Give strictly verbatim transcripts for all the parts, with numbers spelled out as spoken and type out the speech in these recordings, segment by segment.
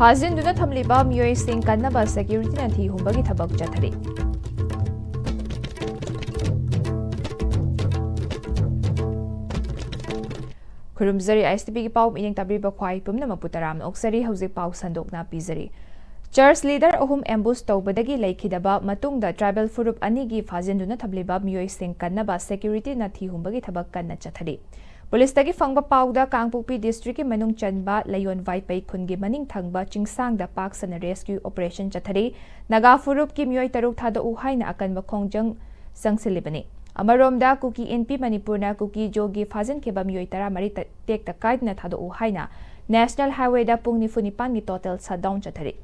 ꯐꯥꯖꯤꯟꯗꯨꯅ ꯊꯝꯂꯤꯕ ꯃꯤꯑꯣꯏꯁꯤꯡ ꯀꯟꯅꯕ ꯁꯦꯀ꯭ꯌꯨꯔꯤꯇꯤꯅ ꯊꯤꯍꯨꯝꯕꯒꯤ ꯊꯕꯛ ꯆꯠꯊꯔꯤ꯫ ꯈꯨꯔꯨꯝꯖꯔꯤ, ꯑꯥꯏ ꯑꯦꯁ ꯇꯤ ꯚꯤꯒꯤ ꯄꯥꯎ ꯃꯤꯠꯌꯦꯡ ꯇꯥꯕꯤꯔꯤꯕ ꯈ꯭ꯋꯥꯏ ꯄꯨꯝꯅꯃꯛꯄꯨ ꯇꯔꯥꯝꯅ ꯑꯣꯛꯆꯔꯤ꯫ ꯍꯧꯖꯤꯛ ꯄꯥꯎ ꯁꯟꯗꯣꯛꯅ ꯄꯤꯖꯔꯤ꯫ ꯆꯔꯆ ꯂꯤꯗꯔ ꯑꯍꯨꯝ ꯑꯦꯝꯕꯨꯁ ꯇꯧꯕꯗꯒꯤ ꯂꯩꯈꯤꯗꯕ ꯃꯇꯨꯡꯗ ꯇ꯭ꯔꯥꯏꯕꯦꯜ ꯐꯨꯔꯨꯞ ꯑꯅꯤꯒꯤ ꯐꯥꯖꯤꯟꯗꯨꯅ ꯊꯝꯂꯤꯕ ꯃꯤꯑꯣꯏꯁꯤꯡ ꯀꯟꯅꯕ ꯁꯦꯀ꯭ꯌꯨꯔꯤꯇꯤꯅ ꯊꯤꯍꯨꯝꯕꯒꯤ ꯊꯕꯛ ꯀꯟꯅ ꯆꯠꯊꯔꯤ꯫ ꯄꯨꯂꯤꯁꯇꯒꯤ ꯐꯪꯕ ꯄꯥꯎꯗ ꯀꯥꯡꯄꯣꯛꯄꯤ ꯗꯤꯁꯇ꯭ꯔꯤꯛꯀꯤ ꯃꯅꯨꯡ ꯆꯟꯕ ꯂꯩꯌꯣꯟ ꯋꯥꯏꯄꯩ ꯈꯨꯟꯒꯤ ꯃꯅꯤꯡ ꯊꯪꯕ ꯆꯤꯡꯁꯥꯡꯗ ꯄꯥꯛ ꯁꯟꯅ ꯔꯦꯁꯀ꯭ꯌꯨ ꯑꯣꯄꯔꯦꯁꯟ ꯆꯠꯊꯔꯤ꯫ ꯅꯥꯒꯥ ꯐꯨꯔꯨꯞꯀꯤ ꯃꯤꯑꯣꯏ ꯇꯔꯨꯛ ꯊꯥꯗꯣꯛꯎ ꯍꯥꯏꯅ ꯑꯀꯟꯕ ꯈꯣꯡꯖꯪ ꯆꯪꯁꯤꯜꯂꯤꯕꯅꯤ꯫ ꯑꯃꯔꯣꯝꯗ ꯀꯨꯀꯤ ꯏꯟꯄꯤ ꯃꯅꯤꯄꯨꯔꯅ ꯀꯨꯀꯤ ꯖꯣꯒꯤ ꯐꯥꯖꯤꯟꯈꯤꯕ ꯃꯤꯑꯣꯏ ꯇꯔꯥꯃꯔꯤ ꯇ-, ꯇꯦꯛꯇ ꯀꯥꯏꯗꯅ ꯊꯥꯗꯣꯛꯎ ꯍꯥꯏꯅ ꯅꯦꯁꯅꯦꯜ ꯍꯥꯏꯋꯦꯗ ꯄꯨꯡ ꯅꯤꯐꯨ ꯅꯤꯄꯥꯟꯒꯤ ꯇꯣꯇꯦꯜ ꯁꯠꯗꯥꯎꯟ ꯆꯠꯊꯔꯤ꯫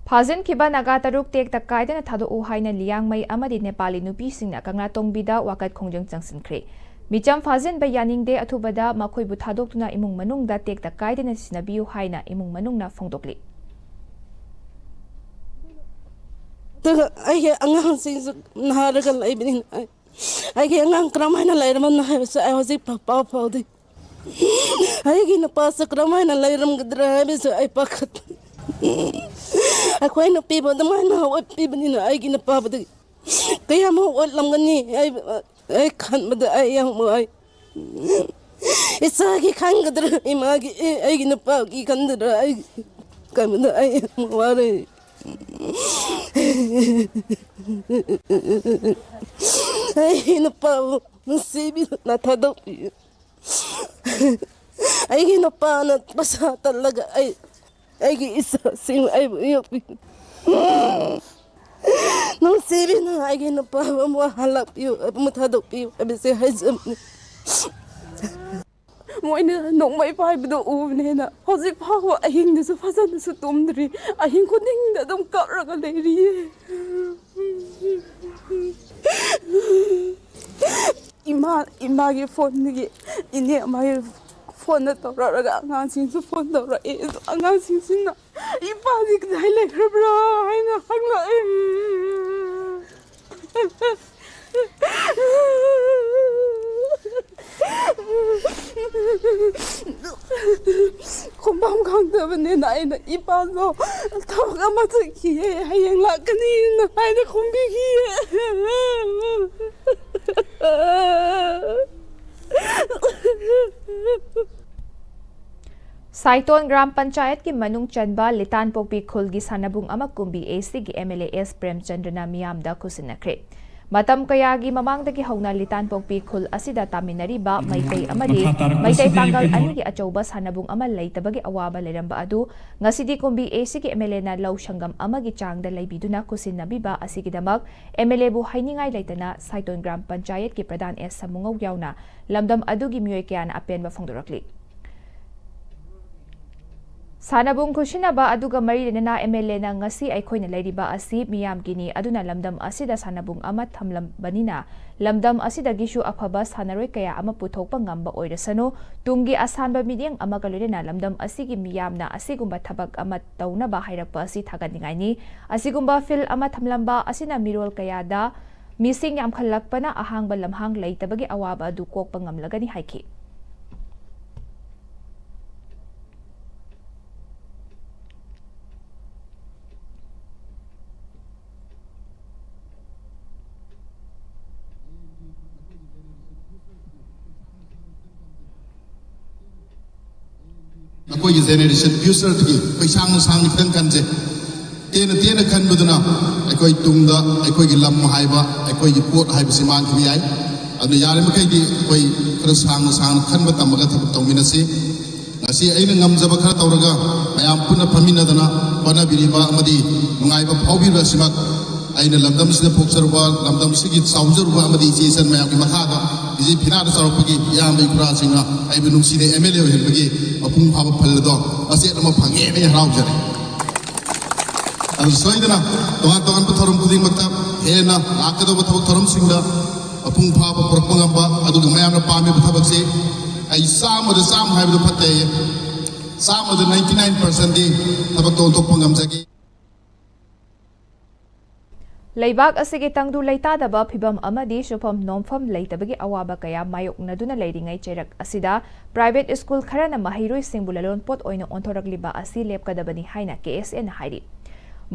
ꯐꯥꯖꯤꯟꯈꯤꯕ ꯅꯥꯒꯥ ꯇꯔꯨꯛ ꯇꯦꯛꯇ ꯀꯥꯏꯗꯅ ꯊꯥꯗꯣꯛꯎ ꯍꯥꯏꯅ ꯂꯤꯌꯥꯡꯃꯩ ꯑꯃꯗꯤ ꯅꯦꯄꯥꯂꯤ ꯅꯨꯄꯤꯁꯤꯡꯅ ꯀꯪꯂꯥꯇꯣꯡꯕꯤꯗ ꯋꯥꯀꯠ ꯈꯣꯡꯖꯪ ꯆꯪꯁꯤꯟꯈ꯭ꯔꯦ꯫ ꯃꯤꯆꯝ ꯐꯥꯖꯤꯟꯕ ꯌꯥꯅꯤꯡꯗꯦ, ꯑꯊꯨꯕꯗ ꯃꯈꯣꯏꯕꯨ ꯊꯥꯗꯣꯛꯇꯨꯅ ꯏꯃꯨꯡ ꯃꯅꯨꯡꯗ ꯇꯦꯛꯇ ꯀꯥꯏꯗꯅ ꯁꯤꯟꯅꯕꯤꯌꯨ ꯍꯥꯏꯅ ꯏꯃꯨꯡ ꯃꯅꯨꯡꯅ ꯐꯣꯡꯗꯣꯛꯂꯤ꯫ ꯑꯗꯨꯒ ꯑꯩꯒꯤ ꯑꯉꯥꯡꯁꯤꯡꯁꯨ ꯅꯥꯔꯒ ꯂꯩꯕꯅꯤꯅ ꯑꯩ, ꯑꯩꯒꯤ ꯑꯉꯥꯡ ꯀꯔꯝꯍꯥꯏꯅ ꯂꯩꯔꯝꯃꯅꯣ ꯍꯥꯏꯕꯁꯨ ꯑꯩ ꯍꯧꯖꯤꯛ ꯐꯥꯎ ꯄꯥꯎ ꯐꯥꯎꯗꯦ꯫ ꯑꯩꯒꯤ ꯅꯨꯄꯥꯁꯨ ꯀꯔꯝꯍꯥꯏꯅ ꯂꯩꯔꯝꯒꯗ꯭ꯔꯥ ꯍꯥꯏꯕꯁꯨ ꯑꯩ ꯄꯥꯈꯠ-, ꯑꯩꯈꯣꯏ ꯅꯨꯄꯤꯕꯨ ꯑꯗꯨꯃꯥꯏꯅ ꯑꯣꯠꯄꯤꯕꯅꯤꯅ ꯑꯩꯒꯤ ꯅꯨꯄꯥꯕꯨꯗꯤ ꯀꯌꯥꯃꯨꯛ ꯑꯣꯠꯂꯝꯒꯅꯤ? ꯑꯩ, ꯑꯩ ꯈꯟꯕꯗ ꯑꯩ ꯌꯥꯝ ꯋꯥꯏ꯫ ꯏꯆꯥꯒꯤ ꯈꯟꯒꯗ꯭ꯔꯥ, ꯏꯃꯥꯒꯤ, ꯑꯩꯒꯤ ꯅꯨꯄꯥꯒꯤ ꯈꯟꯒꯗ꯭ꯔꯥ, ꯑꯩ ꯈꯟꯕꯗ ꯑꯩ ꯌꯥꯝ ꯋꯥꯔꯦ꯫ ꯑꯩ ꯅꯨꯄꯥꯕꯨ ꯅꯨꯡꯁꯤꯕꯤꯗꯨꯅ ꯊꯥꯗꯣꯛꯄꯤꯌꯨ꯫ ꯑꯩꯒꯤ ꯅꯨꯄꯥꯅ ꯄꯩꯁꯥ ꯇꯜꯂꯒ ꯑꯩ, ꯑꯩꯒꯤ ꯏꯆꯥꯁꯤꯡ ꯑꯩꯕꯨ ꯌꯣꯛꯄꯤ꯫ ꯅꯨꯡꯁꯤꯕꯤꯅ ꯑꯩꯒꯤ ꯅꯨꯄꯥꯕꯨ ꯑꯃꯨꯛ ꯍꯜꯂꯛꯄꯤꯌꯨ, ꯑꯃꯨꯛ ꯊꯥꯗꯣꯛꯄꯤꯌꯨ ꯍꯥꯏꯕꯁꯦ ꯍꯥꯏꯖꯕꯅꯤ꯫ ꯃꯣꯏꯅ ꯅꯣꯡꯃꯩ ꯄꯥꯏꯕꯗꯣ ꯎꯕꯅꯦꯅ ꯍꯧꯖꯤꯛ ꯐꯥꯎꯕ ꯑꯍꯤꯡꯗꯁꯨ ꯐꯖꯅꯁꯨ ꯇꯨꯝꯗ꯭ꯔꯤ꯫ ꯑꯍꯤꯡ ꯈꯨꯗꯤꯡꯗ ꯑꯗꯨꯝ ꯀꯞꯔꯒ ꯂꯩꯔꯤꯌꯦ꯫ ꯏꯃꯥ, ꯏꯃꯥꯒꯤ ꯐꯣꯟꯗꯒꯤ ꯏꯅꯦ ꯑꯃꯒꯤ ꯐꯣꯟꯗ ꯇꯧꯔꯛꯑꯒ ꯑꯉꯥꯡꯁꯤꯡꯁꯨ ꯐꯣꯟ ꯇꯧꯔꯛꯑꯦ꯫ ꯑꯗꯣ ꯑꯉꯥꯡꯁꯤꯡꯁꯤꯅ "ꯏꯄꯥꯗꯤ ꯀꯗꯥꯏ ꯂꯩꯈ꯭ꯔꯕ꯭ꯔꯥ?" ꯍꯥꯏꯅ ꯍꯪꯂꯛꯑꯦ꯫ ꯈꯣꯡꯐꯝ ꯈꯪꯗꯕꯅꯤꯅ ꯑꯩꯅ ꯏꯄꯥꯗꯣ ꯊꯕꯛ ꯑꯃ ꯆꯠꯈꯤꯌꯦ, ꯍꯌꯦꯡ ꯂꯥꯛꯀꯅꯤꯅ ꯍꯥꯏꯅ ꯈꯨꯝꯕꯤꯈꯤꯌꯦ꯫ ꯁꯥꯏꯇꯣꯟ ꯒ꯭ꯔꯥꯝ ꯄꯟꯆꯥꯌꯠꯀꯤ ꯃꯅꯨꯡ ꯆꯟꯕ ꯂꯤꯇꯥꯟꯄꯣꯛꯄꯤ ꯈꯨꯜꯒꯤ ꯁꯥꯟꯅꯕꯨꯡ ꯑꯃ ꯀꯨꯝꯕꯤ ꯑꯦꯁꯤꯒꯤ ꯑꯦꯝ ꯑꯦꯜ ꯑꯦ ꯑꯦꯁ ꯄ꯭ꯔꯦꯝꯆꯟꯗ꯭ꯔꯅ ꯃꯤꯌꯥꯝꯗ ꯈꯨꯠꯁꯤꯟꯅꯈ꯭ꯔꯦ꯫ ꯃꯇꯝ ꯀꯌꯥꯒꯤ ꯃꯃꯥꯡꯗꯒꯤ ꯍꯧꯅ ꯂꯤꯇꯥꯟꯄꯣꯛꯄꯤ ꯈꯨꯜ ꯑꯁꯤꯗ ꯇꯥꯃꯤꯟꯅꯔꯤꯕ ꯃꯩꯇꯩ ꯑꯃꯗꯤ ꯃꯩꯇꯩ ꯄꯥꯡꯒꯜ ꯑꯅꯤꯒꯤ ꯑꯆꯧꯕ ꯁꯥꯟꯅꯕꯨꯡ ꯑꯃ ꯂꯩꯇꯕꯒꯤ ꯑꯋꯥꯕ ꯂꯩꯔꯝꯕ ꯑꯗꯨ ꯉꯁꯤꯗꯤ ꯀꯨꯝꯕꯤ ꯑꯦꯁꯤꯒꯤ ꯑꯦꯝ ꯑꯦꯜ ꯑꯦꯅ ꯂꯧ ꯁꯪꯒꯝ ꯑꯃꯒꯤ ꯆꯥꯡꯗ ꯂꯩꯕꯤꯗꯨꯅ ꯈꯨꯠꯁꯤꯟꯅꯕꯤꯕ ꯑꯁꯤꯒꯤꯗꯃꯛ ꯑꯦꯝ ꯑꯦꯜ ꯑꯦꯕꯨ ꯍꯥꯏꯅꯤꯡꯉꯥꯏ ꯂꯩꯇꯅ ꯁꯥꯏꯇꯣꯟ ꯒ꯭ꯔꯥꯝ ꯄꯟꯆꯥꯌꯠꯀꯤ ꯄ꯭ꯔꯙꯥꯟ ꯑꯦꯁ ꯁꯃꯨꯉꯧ ꯌꯥꯎꯅ ꯂꯝꯗꯝ ꯑꯗꯨꯒꯤ ꯃꯤꯑꯣꯏ ꯀꯌꯥꯅ ꯑꯄꯦꯟꯕ ꯐꯣꯡꯗꯣꯔꯛꯂꯤ꯫ ꯁꯥꯟꯅꯕꯨꯡ ꯈꯨꯠꯁꯤꯟꯅꯕ ꯑꯗꯨꯒ ꯃꯔꯤ ꯂꯩꯅꯅ ꯑꯦꯝ ꯑꯦꯜ ꯑꯦꯅ ꯉꯁꯤ ꯑꯩꯈꯣꯏꯅ ꯂꯩꯔꯤꯕ ꯑꯁꯤ ꯃꯤꯌꯥꯝꯒꯤꯅꯤ, ꯑꯗꯨꯅ ꯂꯝꯗꯝ ꯑꯁꯤꯗ ꯁꯥꯟꯅꯕꯨꯡ ꯑꯃ ꯊꯝꯂꯝꯕꯅꯤꯅ ꯂꯝꯗꯝ ꯑꯁꯤꯗꯒꯤꯁꯨ ꯑꯐꯕ ꯁꯥꯟꯅꯔꯣꯏ ꯀꯌꯥ ꯑꯃ ꯄꯨꯊꯣꯛꯄ ꯉꯝꯕ ꯑꯣꯏꯔꯁꯅꯨ꯫ ꯇꯨꯡꯒꯤ ꯑꯁꯥꯟꯕ ꯃꯤꯠꯌꯦꯡ ꯑꯃꯒ ꯂꯣꯏꯅꯅ ꯂꯝꯗꯝ ꯑꯁꯤꯒꯤ ꯃꯤꯌꯥꯝꯅ ꯑꯁꯤꯒꯨꯝꯕ ꯊꯕꯛ ꯑꯃ ꯇꯧꯅꯕ ꯍꯥꯏꯔꯛꯄ ꯑꯁꯤ ꯊꯥꯒꯠꯅꯤꯡꯉꯥꯏꯅꯤ꯫ ꯑꯁꯤꯒꯨꯝꯕ ꯐꯤꯜꯗ ꯑꯃ ꯊꯝꯂꯝꯕ ꯑꯁꯤꯅ ꯃꯤꯔꯣꯜ ꯀꯌꯥꯗ ꯃꯤꯁꯤꯡ ꯌꯥꯝꯈꯠꯂꯛꯄꯅ ꯑꯍꯥꯡꯕ ꯂꯝꯍꯥꯡ ꯂꯩꯇꯕꯒꯤ ꯑꯋꯥꯕ ꯑꯗꯨ ꯀꯣꯛꯄ ꯉꯝꯂꯒꯅꯤ ꯍꯥꯏꯈꯤ꯫ ꯑꯩꯈꯣꯏꯒꯤ ꯖꯦꯅꯦꯔꯦꯁꯟ ꯐ꯭ꯌꯨꯆꯔꯗꯒꯤ ꯑꯩꯈꯣꯏ ꯁꯥꯡꯅ ꯁꯥꯡꯅ ꯈꯤꯇꯪ ꯈꯟꯁꯦ꯫ ꯇꯦꯟꯅ ꯇꯦꯟꯅ ꯈꯟꯕꯗꯨꯅ ꯑꯩꯈꯣꯏ ꯇꯨꯡꯗ ꯑꯩꯈꯣꯏꯒꯤ ꯂꯝ ꯍꯥꯏꯕ, ꯑꯩꯈꯣꯏꯒꯤ ꯄꯣꯠ ꯍꯥꯏꯕꯁꯤ ꯃꯥꯡꯈꯤꯕ ꯌꯥꯏ꯫ ꯑꯗꯨꯅ ꯌꯥꯔꯤꯃꯈꯩꯗꯤ ꯑꯩꯈꯣꯏ ꯈꯔ ꯁꯥꯡꯅ ꯁꯥꯡꯅ ꯈꯟꯕ ꯇꯝꯃꯒ ꯊꯕꯛ ꯇꯧꯃꯤꯟꯅꯁꯤ꯫ ꯉꯁꯤ ꯑꯩꯅ ꯉꯝꯖꯕ ꯈꯔ ꯇꯧꯔꯒ ꯃꯌꯥꯝ ꯄꯨꯟꯅ ꯐꯝꯃꯤꯟꯅꯗꯅ ꯍꯣꯠꯅꯕꯤꯔꯤꯕ ꯑꯃꯗꯤ ꯅꯨꯡꯉꯥꯏꯕ ꯐꯥꯎꯕꯤꯕ ꯑꯁꯤꯃꯛ ꯑꯩꯅ ꯂꯝꯗꯝꯁꯤꯗ ꯄꯣꯛꯆꯔꯨꯕ, ꯂꯝꯗꯝꯁꯤꯒꯤ ꯆꯥꯎꯖꯔꯨꯕ ꯑꯃꯗꯤ ꯏꯆꯦ ꯏꯆꯟ ꯃꯌꯥꯝꯒꯤ ꯃꯈꯥꯗ ꯏꯆꯦ ꯐꯤꯅꯥꯗ ꯆꯥꯎꯔꯛꯄꯒꯤ ꯏꯌꯥꯝꯕ ꯏꯈꯨꯔꯥꯁꯤꯡꯅ ꯑꯩꯕꯨ ꯅꯨꯡꯁꯤꯅ ꯑꯦꯝ ꯑꯦꯜ ꯑꯦ ꯑꯣꯏꯍꯟꯕꯒꯤ ꯃꯄꯨꯡ ꯐꯥꯕ ꯐꯜ ꯑꯗꯣ ꯃꯆꯦꯠ ꯑꯃ ꯐꯪꯉꯦꯅ ꯑꯩ ꯍꯔꯥꯎꯖꯔꯦ꯫ ꯑꯗꯨ ꯁꯣꯏꯗꯅ ꯇꯣꯉꯥꯟ ꯇꯣꯉꯥꯟꯕ ꯊꯧꯔꯝ ꯈꯨꯗꯤꯡꯃꯛꯇ ꯍꯦꯟꯅ ꯂꯥꯛꯀꯗꯧꯕ ꯊꯕꯛ ꯊꯧꯔꯝꯁꯤꯡꯗ ꯃꯄꯨꯡ ꯐꯥꯕ ꯄꯨꯔꯛꯄ ꯉꯝꯕ, ꯑꯗꯨꯒ ꯃꯌꯥꯝꯅ ꯄꯥꯝꯃꯤꯕ ꯊꯕꯛꯁꯦ ꯑꯩ ꯆꯥꯝꯃꯗ ꯆꯥꯝꯃ ꯍꯥꯏꯕꯗꯨ ꯐꯠꯇꯦ꯫ ꯆꯥꯝꯃꯗ ninety nine percentꯗꯤ ꯊꯕꯛꯇ ꯑꯣꯟꯊꯣꯛꯄ ꯉꯝꯖꯒꯦ꯫ ꯂꯩꯕꯥꯛ ꯑꯁꯤꯒꯤ ꯇꯪꯗꯨ ꯂꯩꯇꯥꯗꯕ ꯐꯤꯚꯝ ꯑꯃꯗꯤ ꯁꯨꯐꯝ ꯅꯣꯝꯐꯝ ꯂꯩꯇꯕꯒꯤ ꯑꯋꯥꯕ ꯀꯌꯥ ꯃꯥꯌꯣꯛꯅꯗꯨꯅ ꯂꯩꯔꯤꯉꯩ ꯆꯩꯔꯛ ꯑꯁꯤꯗ private school ꯈꯔꯅ ꯃꯍꯩꯔꯣꯏꯁꯤꯡꯕꯨ ꯂꯂꯣꯟꯄꯣꯠ ꯑꯣꯏꯅ ꯑꯣꯟꯊꯣꯔꯛꯂꯤꯕ ꯑꯁꯤ ꯂꯦꯞꯀꯗꯕꯅꯤ ꯍꯥꯏꯅ K S Aꯅ ꯍꯥꯏꯔꯤ꯫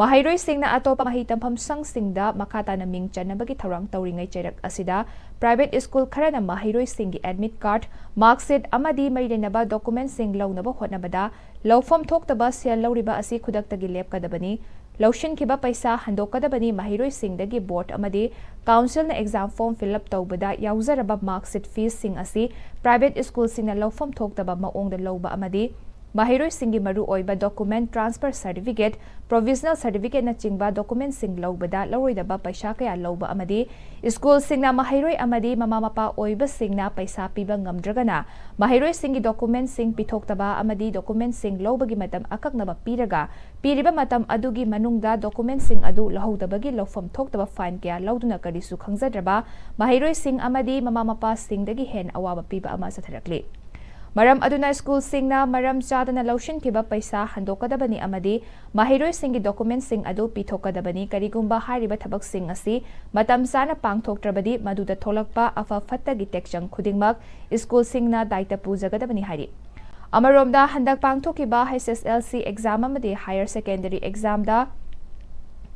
ꯃꯍꯩꯔꯣꯏꯁꯤꯡꯅ ꯑꯇꯣꯞꯄ ꯃꯍꯩ ꯇꯝꯐꯝ ꯁꯪꯁꯤꯡꯗ ꯃꯈꯥ ꯇꯥꯅ ꯃꯤꯡ ꯆꯟꯅꯕꯒꯤ ꯊꯧꯔꯥꯡ ꯇꯧꯔꯤꯉꯩ ꯆꯩꯔꯛ ꯑꯁꯤꯗ private school ꯈꯔꯅ ꯃꯍꯩꯔꯣꯏꯁꯤꯡꯒꯤ admit card, mark sheet ꯑꯃꯗꯤ ꯃꯔꯤ ꯂꯩꯅꯕ documentꯁꯤꯡ ꯂꯧꯅꯕ ꯍꯣꯠꯅꯕꯗ ꯂꯧꯐꯝ ꯊꯣꯛꯇꯕ ꯁꯦꯜ ꯂꯧꯔꯤꯕ ꯑꯁꯤ ꯈꯨꯗꯛꯇꯒꯤ ꯂꯦꯞꯀꯗꯕꯅꯤ꯫ ꯂꯧꯁꯤꯟꯈꯤꯕ ꯄꯩꯁꯥ ꯍꯟꯗꯣꯛꯀꯗꯕꯅꯤ꯫ ꯃꯍꯩꯔꯣꯏꯁꯤꯡꯗꯒꯤ board ꯑꯃꯗꯤ councilꯅ exam form fill up ꯇꯧꯕꯗ ꯌꯥꯎꯖꯔꯕ mark sheet feesꯁꯤꯡ ꯑꯁꯤ private schoolꯁꯤꯡꯅ ꯂꯧꯐꯝ ꯊꯣꯛꯇꯕ ꯃꯑꯣꯡꯗ ꯂꯧꯕ ꯑꯃꯗꯤ ꯃꯍꯩꯔꯣꯏꯁꯤꯡꯒꯤ ꯃꯔꯨꯑꯣꯏꯕ document, transfer certificate, provisional certificateꯅꯆꯤꯡꯕ documentꯁꯤꯡ ꯂꯧꯕꯗ ꯂꯧꯔꯣꯏꯗꯕ ꯄꯩꯁꯥ ꯀꯌꯥ ꯂꯧꯕ ꯑꯃꯗꯤ schoolꯁꯤꯡꯅ ꯃꯍꯩꯔꯣꯏ ꯑꯃꯗꯤ ꯃꯃꯥ ꯃꯄꯥ ꯑꯣꯏꯕꯁꯤꯡꯅ ꯄꯩꯁꯥ ꯄꯤꯕ ꯉꯝꯗ꯭ꯔꯒꯅ ꯃꯍꯩꯔꯣꯏꯁꯤꯡꯒꯤ documentꯁꯤꯡ ꯄꯤꯊꯣꯛꯇꯕ ꯑꯃꯗꯤ documentꯁꯤꯡ ꯂꯧꯕꯒꯤ ꯃꯇꯝ ꯑꯀꯛꯅꯕ ꯄꯤꯔꯒ ꯄꯤꯔꯤꯕ ꯃꯇꯝ ꯑꯗꯨꯒꯤ ꯃꯅꯨꯡꯗ documentꯁꯤꯡ ꯑꯗꯨ ꯂꯧꯍꯧꯗꯕꯒꯤ ꯂꯧꯐꯝ ꯊꯣꯛꯇꯕ fine ꯀꯌꯥ ꯂꯧꯗꯨꯅ ꯀꯔꯤꯁꯨ ꯈꯪꯖꯗ꯭ꯔꯕ ꯃꯍꯩꯔꯣꯏꯁꯤꯡ ꯑꯃꯗꯤ ꯃꯃꯥ ꯃꯄꯥꯁꯤꯡꯗꯒꯤ ꯍꯦꯟꯅ ꯑꯋꯥꯕ ꯄꯤꯕ ꯑꯃ ꯆꯠꯊꯔꯛꯂꯤ꯫ ꯃꯔꯝ ꯑꯗꯨꯅ schoolꯁꯤꯡꯅ ꯃꯔꯝ ꯆꯥꯗꯅ ꯂꯧꯁꯤꯟꯈꯤꯕ ꯄꯩꯁꯥ ꯍꯟꯗꯣꯛꯀꯗꯕꯅꯤ ꯑꯃꯗꯤ ꯃꯍꯩꯔꯣꯏꯁꯤꯡꯒꯤ documentꯁꯤꯡ ꯑꯗꯨ ꯄꯤꯊꯣꯛꯀꯗꯕꯅꯤ꯫ ꯀꯔꯤꯒꯨꯝꯕ ꯍꯥꯏꯔꯤꯕ ꯊꯕꯛꯁꯤꯡ ꯑꯁꯤ ꯃꯇꯝ ꯆꯥꯅ ꯄꯥꯡꯊꯣꯛꯇ꯭ꯔꯕꯗꯤ ꯃꯗꯨꯗ ꯊꯣꯛꯂꯛꯄ ꯑꯐ ꯐꯠꯇꯒꯤ ꯇꯦꯛꯆꯪ ꯈꯨꯗꯤꯡꯃꯛ schoolꯁꯤꯡꯅ ꯗꯥꯏꯇ ꯄꯨꯖꯒꯗꯕꯅꯤ ꯍꯥꯏꯔꯤ꯫ ꯑꯃꯔꯣꯝꯗ ꯍꯟꯗꯛ ꯄꯥꯡꯊꯣꯛꯈꯤꯕ H S L C exam ꯑꯃꯗꯤ higher secondary examꯗ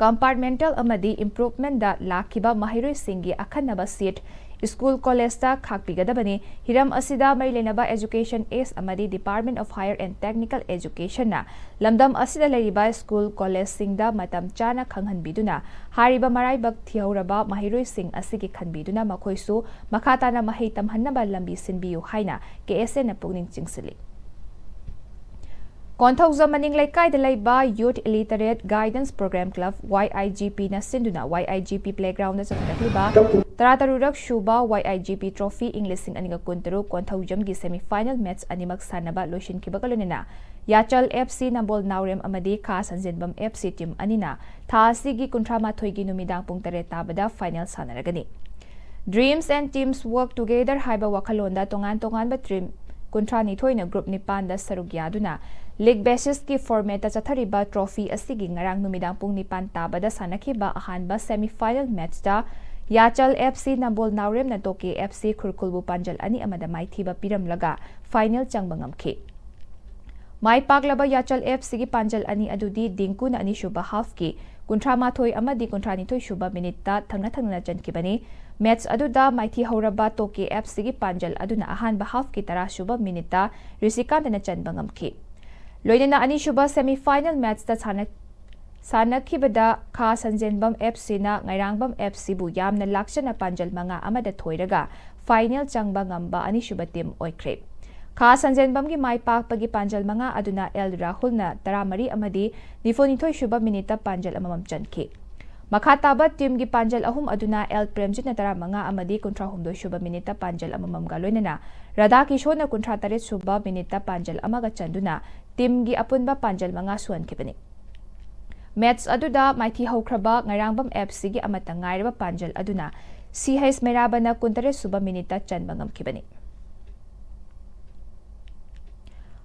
compartmental ꯑꯃꯗꯤ improvementꯗ ꯂꯥꯛꯈꯤꯕ ꯃꯍꯩꯔꯣꯏꯁꯤꯡꯒꯤ ꯑꯈꯟꯅꯕ seat school collegeꯇ ꯈꯥꯛꯄꯤꯒꯗꯕꯅꯤ꯫ ꯍꯤꯔꯝ ꯑꯁꯤꯗ ꯃꯔꯤ ꯂꯩꯅꯕ Education Act ꯑꯃꯗꯤ Department of Higher and Technical Educationꯅ ꯂꯝꯗꯝ ꯑꯁꯤꯗ ꯂꯩꯔꯤꯕ school collegeꯁꯤꯡꯗ ꯃꯇꯝ ꯆꯥꯅ ꯈꯪꯍꯟꯕꯤꯗꯨꯅ ꯍꯥꯏꯔꯤꯕ ꯃꯔꯥꯏꯕꯛ ꯊꯤꯍꯧꯔꯕ ꯃꯍꯩꯔꯣꯏꯁꯤꯡ ꯑꯁꯤꯒꯤ ꯈꯟꯕꯤꯗꯨꯅ ꯃꯈꯣꯏꯁꯨ ꯃꯈꯥ ꯇꯥꯅ ꯃꯍꯩ ꯇꯝꯍꯟꯅꯕ ꯂꯝꯕꯤ ꯁꯤꯟꯕꯤꯌꯨ ꯍꯥꯏꯅ K S Aꯅ ꯄꯨꯛꯅꯤꯡ ꯆꯤꯡꯁꯤꯜꯂꯤ꯫ ꯀꯣꯟꯊꯧꯖꯝ ꯃꯅꯤꯡ ꯂꯩꯀꯥꯏꯗ ꯂꯩꯕ Youth Illiterate Guidance Program Club, Y I G Pꯅ ꯁꯤꯟꯗꯨꯅ Y I G P playgroundꯗ ꯆꯠꯊꯔꯛꯂꯤꯕ ꯇꯔꯥꯇꯔꯨꯛꯔꯛ ꯁꯨꯕ Y I G P Trophy ꯏꯪ ꯂꯤꯁꯤꯡ ꯑꯅꯤꯒ ꯀꯨꯟꯇꯔꯨꯛ ꯀꯣꯟꯊꯧꯖꯝꯒꯤ semi final match ꯑꯅꯤꯃꯛ ꯁꯥꯟꯅꯕ ꯂꯣꯏꯁꯤꯟꯈꯤꯕꯒ ꯂꯣꯏꯅꯅ ꯌꯥꯆꯜ F C ꯅꯝꯕꯣꯜ ꯅꯥꯎꯔꯦꯝ ꯑꯃꯗꯤ ꯈꯥ ꯁꯟꯖꯦꯟꯕꯝ F C team ꯑꯅꯤꯅ ꯊꯥ ꯑꯁꯤꯒꯤ ꯀꯨꯟꯊ꯭ꯔꯥ ꯃꯥꯊꯣꯏꯒꯤ ꯅꯨꯃꯤꯗꯥꯡ ꯄꯨꯡ ꯇꯔꯦꯠ ꯇꯥꯕꯗ final ꯁꯥꯟꯅꯔꯒꯅꯤ꯫ Dreams and Teams Work Together ꯍꯥꯏꯕ ꯋꯥꯈꯜꯂꯣꯟꯗ ꯇꯣꯉꯥꯟ ꯇꯣꯉꯥꯟꯕ team ꯀꯨꯟꯊ꯭ꯔꯥ ꯅꯤꯊꯣꯏꯅ group ꯅꯤꯄꯥꯟꯗ ꯁꯔꯨꯛ ꯌꯥꯗꯨꯅ League basisꯀꯤ formatꯇ ꯆꯠꯊꯔꯤꯕ trophy ꯑꯁꯤꯒꯤ ꯉꯔꯥꯡ ꯅꯨꯃꯤꯗꯥꯡ ꯄꯨꯡ ꯅꯤꯄꯥꯟ ꯇꯥꯕꯗ ꯁꯥꯟꯅꯈꯤꯕ ꯑꯍꯥꯟꯕ semi final matchꯇ ꯌꯥꯆꯜ F C ꯅꯝꯕꯣꯜ ꯅꯥꯎꯔꯦꯝꯅ ꯇꯣꯀꯦ F C ꯈꯨꯔꯈꯨꯜꯕꯨ ꯄꯥꯟꯖꯜ ꯑꯅꯤ ꯑꯃꯗ ꯃꯥꯏꯊꯤꯕ ꯄꯤꯔꯝꯂꯒ final ꯆꯪꯕ ꯉꯝꯈꯤ꯫ ꯃꯥꯏ ꯄꯥꯛꯂꯕ ꯌꯥꯆꯜ F Cꯒꯤ ꯄꯥꯟꯖꯜ ꯑꯅꯤ ꯑꯗꯨꯗꯤ ꯗꯤꯡꯀꯨꯅ ꯑꯅꯤꯁꯨꯕ halfꯀꯤ ꯀꯨꯟꯊ꯭ꯔꯥ ꯃꯥꯊꯣꯏ ꯑꯃꯗꯤ ꯀꯨꯟꯊ꯭ꯔꯥ ꯅꯤꯊꯣꯏ ꯁꯨꯕ minuteꯇ ꯊꯪꯅ ꯊꯪꯅꯅ ꯆꯟꯈꯤꯕꯅꯤ꯫ Match ꯑꯗꯨꯗ ꯃꯥꯏꯊꯤ ꯍꯧꯔꯕ ꯇꯣꯀꯦ F Cꯒꯤ ꯄꯥꯟꯖꯜ ꯑꯗꯨꯅ ꯑꯍꯥꯟꯕ halfꯀꯤ ꯇꯔꯥ ꯁꯨꯕ minuteꯇ ꯔꯤꯁꯤꯀꯥꯟꯇꯅ ꯆꯟꯕ ꯉꯝꯈꯤ꯫ ꯂꯣꯏꯅꯅ ꯑꯅꯤꯁꯨꯕ semi final matchꯇ ꯁꯥꯟꯅ-, ꯁꯥꯟꯅꯈꯤꯕꯗ ꯈꯥ ꯁꯟꯖꯦꯟꯕꯝ F Cꯅ ꯉꯩꯔꯥꯡꯕꯝ F Cꯕꯨ ꯌꯥꯝꯅ ꯂꯥꯛꯆꯅ ꯄꯥꯟꯖꯜ ꯃꯉꯥ ꯑꯃꯗ ꯊꯣꯏꯔꯒ final ꯆꯪꯕ ꯉꯝꯕ ꯑꯅꯤꯁꯨꯕ team ꯑꯣꯏꯈ꯭ꯔꯦ꯫ ꯈꯥ ꯁꯟꯖꯦꯟꯕꯝꯒꯤ ꯃꯥꯏ ꯄꯥꯛꯄꯒꯤ ꯄꯥꯟꯖꯜ ꯃꯉꯥ ꯑꯗꯨꯅ L ꯔꯥꯍꯨꯜꯅ ꯇꯔꯥꯃꯔꯤ ꯑꯃꯗꯤ ꯅꯤꯐꯨꯅꯤꯊꯣꯏ ꯁꯨꯕ minuteꯇ ꯄꯥꯟꯖꯜ ꯑꯃꯃꯝ ꯆꯟꯈꯤ꯫ ꯃꯈꯥ ꯇꯥꯕ teamꯒꯤ ꯄꯥꯟꯖꯜ ꯑꯍꯨꯝ ꯑꯗꯨꯅ L ꯄ꯭ꯔꯦꯝꯖꯤꯠꯅ ꯇꯔꯥꯃꯉꯥ ꯑꯃꯗꯤ ꯀꯨꯟꯊ꯭ꯔꯥ ꯍꯨꯝꯗꯣꯏ ꯁꯨꯕ minuteꯇ ꯄꯥꯟꯖꯜ ꯑꯃꯃꯝꯒ ꯂꯣꯏꯅꯅ ꯔꯥꯙꯥ ꯀꯤꯁꯣꯔꯅ ꯀꯨꯟꯊ꯭ꯔꯥ ꯇꯔꯦꯠ ꯁꯨꯕ minuteꯇ ꯄꯥꯟꯖꯜ ꯑꯃꯒ ꯆꯟꯗꯨꯅ teamꯒꯤ ꯑꯄꯨꯟꯕ ꯄꯥꯟꯖꯜ ꯃꯉꯥ ꯁꯨꯍꯟꯈꯤꯕꯅꯤ꯫ Match ꯑꯗꯨꯗ ꯃꯥꯏꯊꯤ ꯍꯧꯈ꯭ꯔꯕ ꯉꯩꯔꯥꯡꯕꯝ F Cꯒꯤ ꯑꯃꯠꯇ ꯉꯥꯏꯔꯕ ꯄꯥꯟꯖꯜ ꯑꯗꯨꯅ C H ꯃꯩꯔꯥꯕꯅ ꯀꯨꯟꯇꯔꯦꯠ ꯁꯨꯕ minuteꯇ ꯆꯟꯕ ꯉꯝꯈꯤꯕꯅꯤ꯫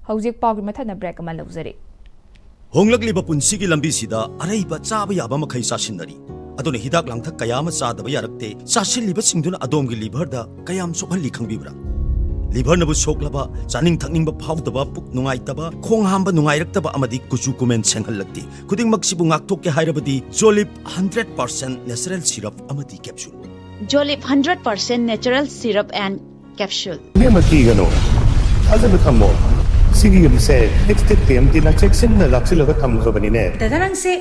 ꯍꯧꯖꯤꯛ ꯄꯥꯎꯒꯤ ꯃꯊꯛꯅ break ꯑꯃ ꯂꯧꯖꯔꯤ꯫ ꯍꯣꯡꯂꯛꯂꯤꯕ ꯄꯨꯟꯁꯤꯒꯤ ꯂꯝꯕꯤꯁꯤꯗ ꯑꯔꯩꯕ ꯆꯥꯕ ꯌꯥꯕ ꯃꯈꯩ ꯆꯥꯁꯤꯟꯅꯔꯤ꯫ ꯑꯗꯨꯅ ꯍꯤꯗꯥꯛ ꯂꯥꯡꯊꯛ ꯀꯌꯥ ꯑꯃ ꯆꯥꯗꯕ ꯌꯥꯔꯛꯇꯦ꯫ ꯆꯥꯁꯤꯜꯂꯤꯕꯁꯤꯡꯗꯨꯅ ꯑꯗꯣꯝꯒꯤ liverꯗ ꯀꯌꯥꯝ ꯁꯣꯛꯍꯜꯂꯤ ꯈꯪꯕꯤꯕ꯭ꯔꯥ? Liverꯅꯕꯨ ꯁꯣꯛꯂꯕ, ꯆꯥꯅꯤꯡ ꯊꯛꯅꯤꯡꯕ ꯐꯥꯎꯗꯕ, ꯄꯨꯛ ꯅꯨꯡꯉꯥꯏꯇꯕ, ꯈꯣꯡ ꯍꯥꯝꯕ ꯅꯨꯡꯉꯥꯏꯔꯛꯇꯕ ꯑꯃꯗꯤ ꯀꯨꯆꯨ ꯀꯨꯃꯦꯟ ꯁꯦꯡꯍꯜꯂꯛꯇꯦ꯫ ꯈꯨꯗꯤꯡꯃꯛꯁꯤꯕꯨ ꯉꯥꯛꯊꯣꯛꯀꯦ ꯍꯥꯏꯔꯕꯗꯤ Jolip hundred percent natural syrup ꯑꯃꯗꯤ capsule꯫ Jolip hundred percent natural syrup and capsule. ꯏꯕꯦꯝꯃ, ꯀꯤꯒꯅꯨ, ꯊꯥꯖꯕ ꯊꯝꯃꯣ꯫ ꯁꯤꯒꯤ ꯌꯨꯝꯁꯦ Extech T M Tꯅ ꯆꯦꯛꯁꯤꯟꯅ ꯂꯥꯛꯁꯤꯜꯂꯒ ꯊꯝꯈ꯭ꯔꯕꯅꯤꯅꯦ꯫ ꯗꯗꯥ, ꯅꯪꯁꯦ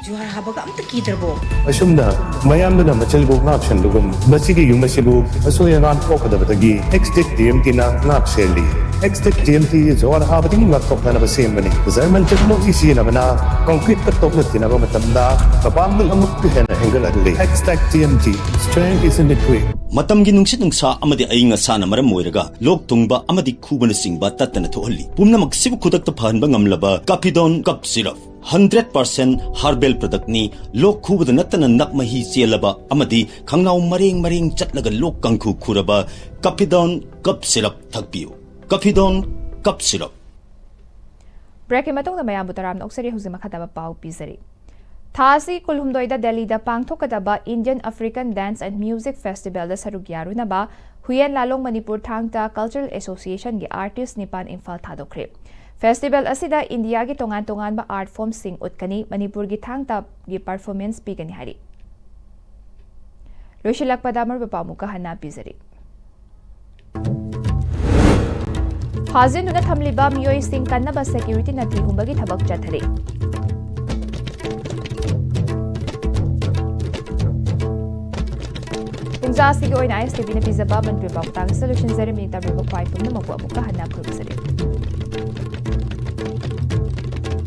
ꯖꯨꯍꯥꯔ ꯍꯥꯕꯒ ꯑꯝꯇ ꯀꯤꯗ꯭ꯔꯕꯣ? ꯑꯁꯨꯝꯅ ꯃꯌꯥꯝꯗꯨꯅ ꯃꯆꯜꯕꯨ ꯉꯥꯛ ꯁꯦꯟꯕꯒꯨꯝ, ꯃꯁꯤꯒꯤ ꯌꯨꯝ ꯑꯁꯤꯕꯨ ꯑꯁꯣꯏ ꯑꯉꯥꯝ ꯊꯣꯛꯀꯗꯕꯗꯒꯤ Extech T M Tꯅ ꯉꯥꯛ ꯁꯦꯜꯂꯤ꯫ Extech T M T ꯖꯨꯍꯥꯔ ꯍꯥꯕꯗꯒꯤ ꯉꯥꯛꯊꯣꯛꯅꯅꯕ ꯁꯦꯝꯕꯅꯤ꯫ German technology ꯁꯤꯖꯤꯟꯅꯕꯅ concreteꯀ ꯇꯣꯛꯅ ꯊꯤꯅꯕ ꯃꯇꯝꯗ ꯃꯄꯥꯡꯒꯜ ꯑꯃꯨꯛꯀ ꯍꯦꯟꯅ ꯍꯦꯟꯒꯠꯍꯜꯂꯤ꯫ Extech T M T, strength is in the grit. ꯃꯇꯝꯒꯤ ꯅꯨꯡꯁꯤꯠ ꯅꯨꯡꯁꯥ ꯑꯃꯗꯤ ꯑꯏꯪ ꯑꯁꯥꯅ ꯃꯔꯝ ꯑꯣꯏꯔꯒ ꯂꯣꯛ ꯊꯨꯡꯕ ꯑꯃꯗꯤ ꯈꯨꯕꯅꯆꯤꯡꯕ ꯇꯠꯇꯅ ꯊꯣꯛꯍꯜꯂꯤ꯫ ꯄꯨꯝꯅꯃꯛꯁꯤꯕꯨ ꯈꯨꯗꯛꯇ ꯐꯍꯟꯕ ꯉꯝꯂꯕ Capidon Cough Syrup, hundred percent herbal productꯅꯤ꯫ ꯂꯣꯛ ꯈꯨꯕꯗ ꯅꯠꯇꯅ ꯅꯞ ꯃꯍꯤ ꯆꯦꯜꯂꯕ ꯑꯃꯗꯤ ꯈꯪꯅꯥꯎ ꯃꯔꯦꯡ ꯃꯔꯦꯡ ꯆꯠꯂꯒ ꯂꯣꯛ ꯀꯥꯡꯈꯨ ꯈꯨꯔꯕ Capidon Cough Syrup ꯊꯛꯄꯤꯌꯨ꯫ Capidon Cough Syrup꯫ ꯕ꯭ꯔꯦꯛꯀꯤ ꯃꯇꯨꯡꯗ ꯃꯌꯥꯝꯕꯨ ꯇꯔꯥꯝꯅ ꯑꯣꯛꯆꯔꯤ꯫ ꯍꯧꯖꯤꯛ ꯃꯈꯥ ꯇꯥꯕ ꯄꯥꯎ ꯄꯤꯖꯔꯤ꯫ ꯊꯥ ꯑꯁꯤ ꯀꯨꯜꯍꯨꯝꯗꯣꯏꯗ ꯗꯦꯜꯂꯤꯗ ꯄꯥꯡꯊꯣꯛꯀꯗꯕ Indian African Dance and Music Festivalꯗ ꯁꯔꯨꯛ ꯌꯥꯔꯨꯅꯕ ꯍꯨꯌꯦꯟ ꯂꯥꯂꯣꯡ ꯃꯅꯤꯄꯨꯔ ꯊꯥꯡ ꯇꯥ Cultural Associationꯒꯤ artist ꯅꯤꯄꯥꯟ ꯏꯝꯐꯥꯜ ꯊꯥꯗꯣꯛꯈ꯭ꯔꯦ꯫ Festival ꯑꯁꯤꯗ ꯏꯟꯗꯤꯌꯥꯒꯤ ꯇꯣꯉꯥꯟ ꯇꯣꯉꯥꯟꯕ art formꯁꯤꯡ ꯎꯠꯀꯅꯤ, ꯃꯅꯤꯄꯨꯔꯒꯤ ꯊꯥꯡ ꯇꯥꯒꯤ performance ꯄꯤꯒꯅꯤ ꯍꯥꯏꯔꯤ꯫ ꯂꯣꯏꯁꯤꯜꯂꯛꯄꯗ ꯃꯔꯨꯑꯣꯏꯕ ꯄꯥꯎ ꯑꯃꯨꯛꯀ ꯍꯟꯅ ꯄꯤꯖꯔꯤ꯫ ꯐꯥꯖꯤꯟꯗꯨꯅ ꯊꯝꯂꯤꯕ ꯃꯤꯑꯣꯏꯁꯤꯡ ꯀꯟꯅꯕ securityꯅ ꯊꯤꯍꯨꯝꯕꯒꯤ ꯊꯕꯛ ꯆꯠꯊꯔꯤ꯫ ꯄꯨꯡꯖꯥꯁꯤꯒꯤ ꯑꯣꯏꯅ ISTVꯅ ꯄꯤꯖꯕ ꯃꯅꯤꯄꯨꯔꯤ ꯄꯥꯎ ꯃꯇꯥꯡ ꯑꯁꯤꯗ ꯂꯣꯏꯁꯤꯟꯖꯔꯦ꯫ ꯃꯤꯅꯤꯠ ꯇꯔꯥꯃꯔꯤꯕ ꯈ꯭ꯋꯥꯏ ꯄꯨꯝꯅꯃꯛꯄꯨ ꯑꯃꯨꯛꯀ ꯍꯟꯅ ꯈꯨꯔꯨꯝꯖꯔꯤ꯫